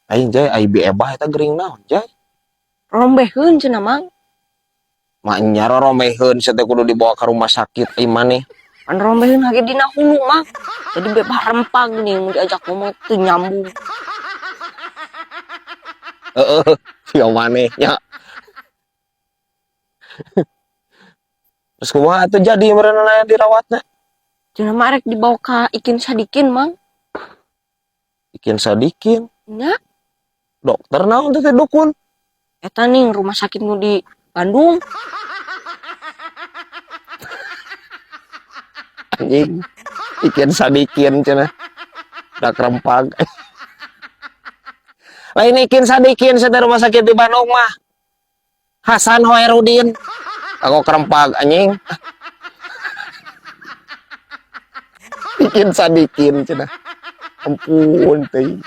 Aing Jay, ai Bi Ebah eta gering naon, Jay? Rombeheun cenah, Mang. Maenya rorombeheun sia teh kudu dibawa ke rumah sakit ai maneh. Pan rombeheun lagi dina hulu, Mang. Jadi bebah rempag nih mun diajak ngomong teu nyambung. Heeh, sia maneh nya. Terus kumaha atuh jadi meureunna dirawatna? Cenah mah rek dibawa ka Ikin Sadikin, Mang. Ikin Sadikin. Nya. Dokter naon teh dukun? Eta nih rumah sakit nu di Bandung. Anjing. Ikin Sadikin cenah. Dak rempag. Lain Ikin Sadikin sia rumah sakit di Bandung mah. Hasan Hoerudin. Aku kerempag anjing. Ikin Sadikin cenah. Ampun teuing.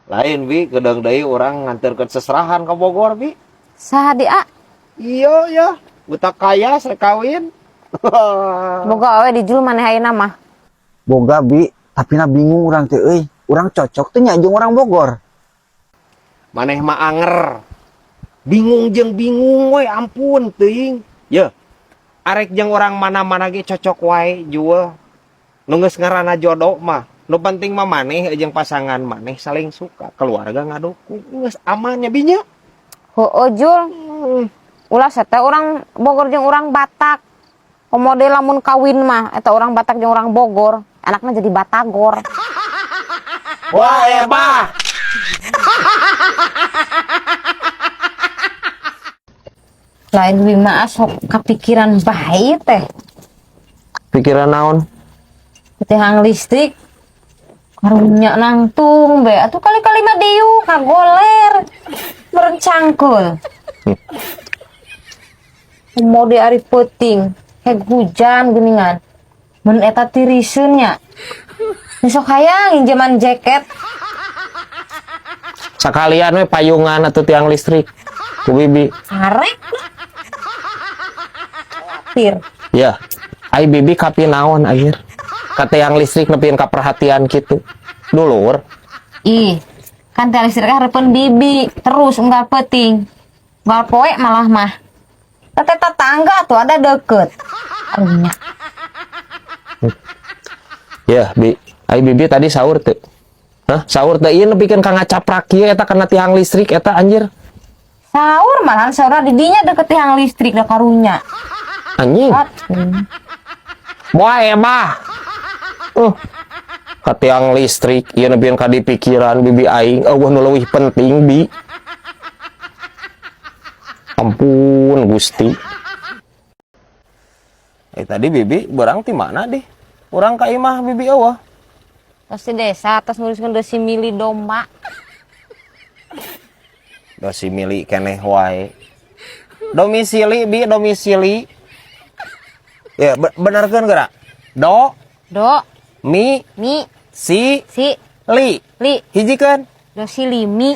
Lain bi, gedeng deui urang nganterkeun seserahan ka Bogor bi. Saha di A? Iya ya, buta kaya saya kawin. Boga awe di jul maneh ayeuna mah. Boga bi, tapi na bingung urang teh euy. Urang cocok teh nya jeung urang Bogor. Maneh mah anger. Bingung jeung bingung we, ampun teuing. Ye. Arek jeung urang mana-mana ge cocok wae jual. Nu geus ngaranna jodoh mah. Nu penting mah maneh jeung pasangan maneh saling suka, keluarga ngadukung, geus aman nya binya. Heueuh Jul. Ulah teh urang Bogor jeung urang Batak. Komo deui lamun kawin mah eta urang Batak jeung urang Bogor, anakna jadi Batagor. Wah, Ebah. Lain Bima sok kapikiran bae teh. Pikiran naon? Tiang listrik karunya nangtung be atuh kali-kali mah dieu kagoler merencangkul. Mode ari peuting heg hujan geuningan. Mun eta tiriseun nya. Besok hayang injeman jaket. Sakalian we payungan atau tiang listrik ku bibi. Arek. Tir. Ya, ai bibi kapi naon akhir? Ka tiang listrik nepikeun ka perhatian kitu. Dulur. Ih, kan tiang listrik hareupeun bibi terus unggal peuting. Unggal poe malah mah. Tete tetangga tuh ada deket. Arunya. Ya, Bi. Ai bibi tadi sahur teu? Hah? Sahur teu ieu nepikeun ka ngacaprak ieu eta kana tiang listrik eta anjir. Sahur malahan sahur di dinya deket tiang listrik da karunya. Anjing. Moal emah. Ka tiang listrik ieu nepikeun ka dipikiran bibi aing eueuh nu leuwih penting bi. Ampun Gusti. Tadi bibi berang ti mana deh? Urang ka imah bibi eueuh. Tos di desa tos nguruskeun dosi mili domba. Dosi mili keneh wae. Domisili bi, domisili. Ya, benerkeun geura. Do, Do, mi, mi, si, si, li. Li. Hijikeun. Dosilimi.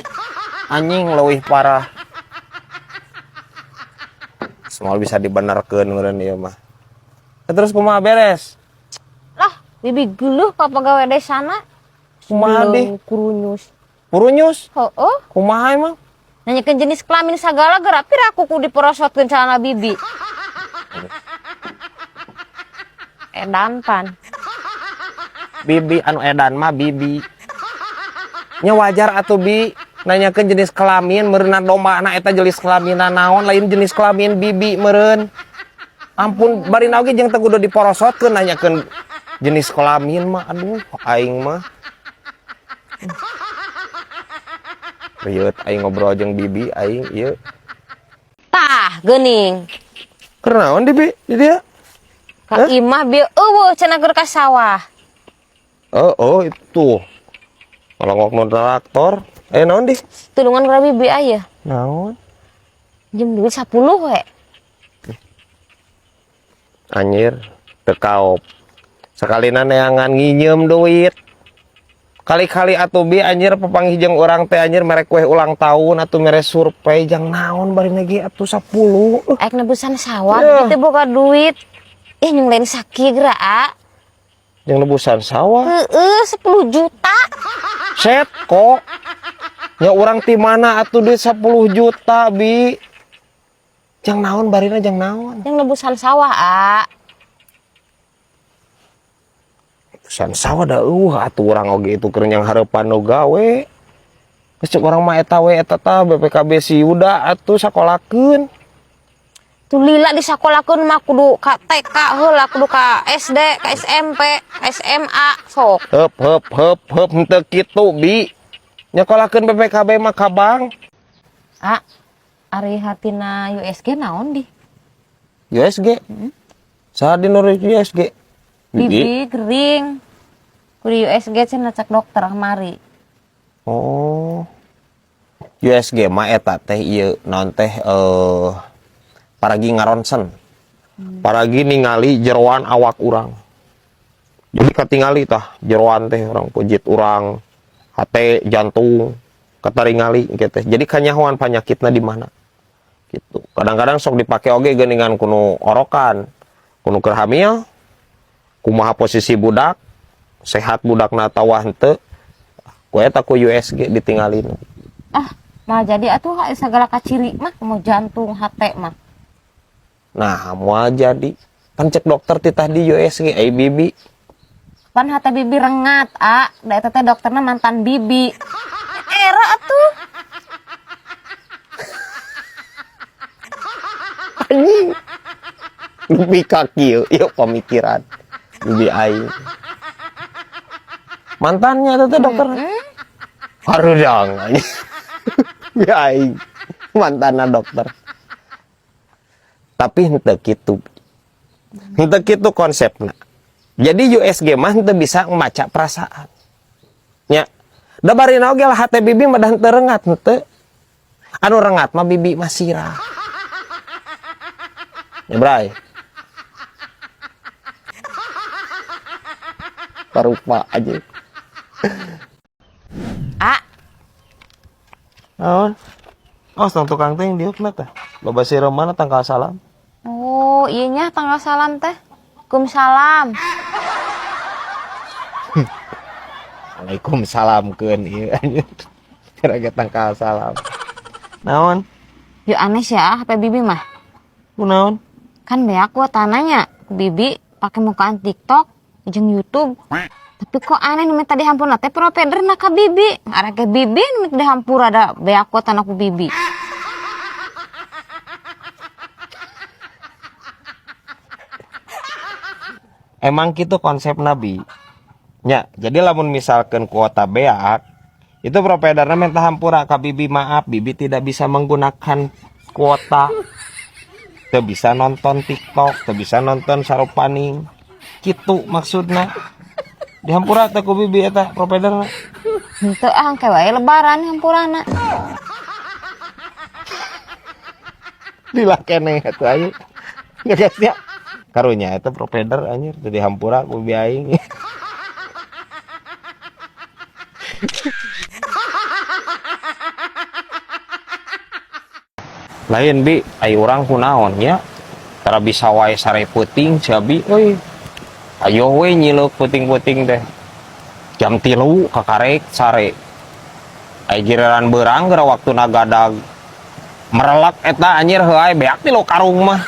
Anjing leuwih parah. Semua bisa dibenarkeun meureun ieu mah. Terus kumaha beres? Lah, bibi geuleuh ka pagawe desana. Kumaha deh? Kurunyus. Kurunyus? Heeh. Kumaha emang? Nanyakeun jenis kelamin sagala geura pira aku kudu diporosotkeun celana bibi. Edan pan. Bibi anu edan mah bibi. Nya wajar atuh bi nanyakeun jenis kelamin meureunna dombana eta jenis kelaminna naon lain jenis kelamin bibi meureun. Ampun bari oge jeung teu kudu diporosotkeun nanyakeun jenis kelamin mah aduh aing mah. Rieut aing ngobrol jeung bibi aing ieu. Tah geuning. Keur naon di bi di dieu? Ka imah bieu eueuh cenah keur ka sawah. Oh, oh itu. Ngalongok traktor. Naon di? Tulungan ka bibi aya. Naon? Jam duit 10 we. Anjir, teu kaop. Sakalina neangan nginyeum duit. Kali-kali atuh bi anjir papanggih jeung urang teh anjir mere kue ulang tahun atuh mere survei jang naon bari ge atuh 10. Aek nebusan sawah Yeah. teu boga duit. Ih nyung lain sakieu geura a. Jeung nebusan sawah. Heeh, 10 juta. Set kok. Ya urang ti mana atuh duit 10 juta, Bi? Jang naon barina, jang naon? Yang nebusan sawah, A. San sawah da euweuh atuh urang oge itu keur yang hareupan nu gawe. Geus cek urang mah eta we eta tah BPKB si Yuda atuh sakolakeun. Tuh lila disakolakeun mah kudu ka TK heula, kudu ka SD, ka SMP, ka SMA, sok. Heup heup heup heup henteu kitu, Bi. Nyakolakeun BPKB mah ka bank. A, ari hatina USG naon di? USG. Saha di nu USG? Bibi gering. Kudu USG cenah cek dokter kemari. Oh. USG mah eta teh ieu naon teh paragi ngaronsen. Paragi ningali jeroan awak urang. Jadi katingali tah jeroan teh urang pujit urang, hate, jantung, kataringali gitu teh. Jadi kanyahoan panyakitna di mana. Gitu. Kadang-kadang sok dipake oge geuningan kuno orokan, kuno keur hamil, kumaha posisi budak, sehat budakna atawa henteu. Ku eta ku USG ditinggalin. Ah, mah jadi atuh segala kaciri mah mau jantung hate mah. Nah, moal jadi. Pan cek dokter titah di USG, ai bibi. Pan hate bibi rengat, A. Da eta teh dokterna mantan bibi. Era atuh. Anjing. Nepi ka kieu ieu pamikiran bibi aing. Mantannya eta teh dokter. Harudang anjing. Bibi aing mantanna dokter. Tapi henteu kitu. Henteu kitu konsepna. Jadi USG mah henteu bisa maca perasaan. Nya. Da barina oge lah hate bibi mah da henteu rengat henteu. Anu rengat mah bibi mah sirah. Ya bray. Parupa aja. A. Naon? Oh, tong tukang teh diuk na teh. Loba sireum mana tangkal salam. Oh, iya nya tanggal salam teh. Waalaikumsalam. Waalaikumsalam keun ieu anjir. Kira ge tangkal salam. Naon? Yuk aneh sih ya, HP bibi mah. Kunaon? Kan beak gua tananya, ku bibi pakai mukaan TikTok jeung YouTube. Tapi kok aneh nu minta dihampura teh providerna ka bibi. Arek ge bibi nu minta dihampura da beak gua tanah ku bibi. Emang gitu konsep Nabi. Ya, jadi lamun misalkan kuota beak, itu providerna minta hampura ka bibi, maaf, bibi tidak bisa menggunakan kuota. Teu bisa nonton TikTok, teu bisa nonton sarupaning. Gitu maksudna. Dihampura teh ku bibi eta providerna. Henteu ah, engke wae lebaran hampurana. Lila keneh atuh aing. Ngegasnya. Karunya eta provider anjir teu dihampura ku bibi aing. Lain bi, ai urang kunaon nya? Tara bisa wae sare peuting sia bi euy. Ayo we nyileuk peuting-peuting teh. Jam 3 kakarek sare. Ai giliran beurang geura waktuna gadag. Merelak eta anjir heuay beak 3 karung mah.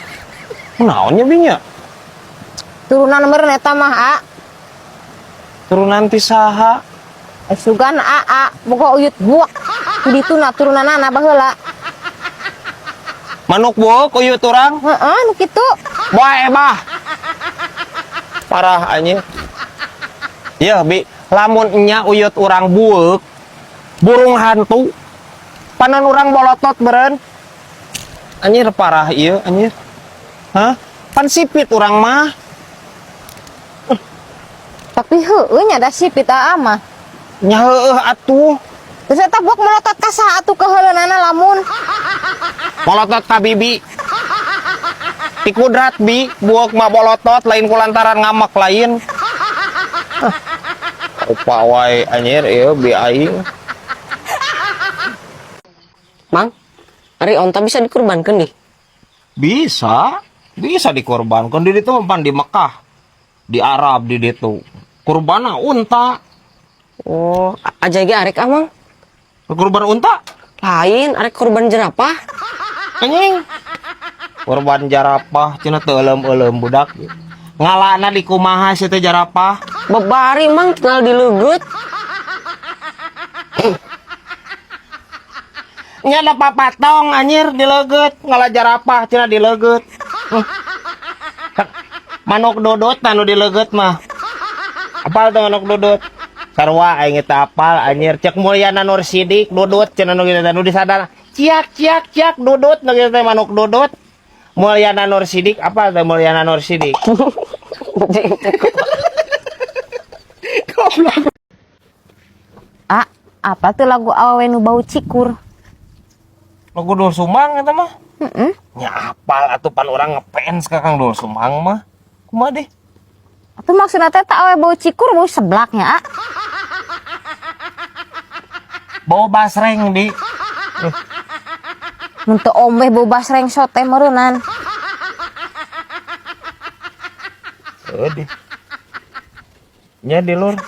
Kunaon nya bi nya? Turunan meureun eta mah, A. Turunan ti saha? Sugan A, A, boga uyut buak. Ku dituna turunanana baheula. Manuk buak uyut urang? Heeh, nu kitu. Bae bah. Parah anjir. Yeuh bi, lamun nya uyut urang bueuk, burung hantu, panon urang bolotot beureun. Anjir parah ieu anjir. Hah? Pan sipit urang mah. Tapi heueuh nya da sipit aa mah. Nya heueuh atuh. Terus eta buak melotot ka saha atuh keheuleunana lamun? Molotot ka bibi. Ti kudrat bi, buak mah bolotot lain kulantaran ngamek lain. Opa wae anjir ieu bi aing. Mang, ari onta bisa dikurbankeun dih? Bisa, bisa dikurbankeun di ditu pan di Mekah, di Arab di ditu. Kurbana unta. Oh, aja ge arek ah, Mang. Kurban unta? Lain, arek kurban jerapah. Anjing. Kurban jarapah cenah teu euleum-euleum budak. Ngalana di kumaha sia teh jarapah? Babari, Mang, tinggal dileugeut. Nya ada papatong anjir dileugeut, ngala jarapah cenah dileugeut. Manuk dodot anu dileugeut mah. Apal teh manuk dodot? Sarua aing teh apal anjir, cek Mulyana Nur Sidik dodot cenah nu kitu teh nu disadar. Ciak ciak ciak dodot nu kitu teh manuk dodot. Mulyana Nur Sidik, apal teh Mulyana Nur Sidik? Ah, apa tuh lagu awewe nu bau cikur? Lagu Doel Sumbang eta mah. Heeh. Nya apal atuh, pan urang ngefans ka Kang Doel Sumbang mah. Kumaha deh? Atuh maksudna teh tak awewe bau cikur bau seblaknya, ah. Bau basreng di. Mun teu omeh bau basreng sote meureunnan. Heuh deh. Nya di lur.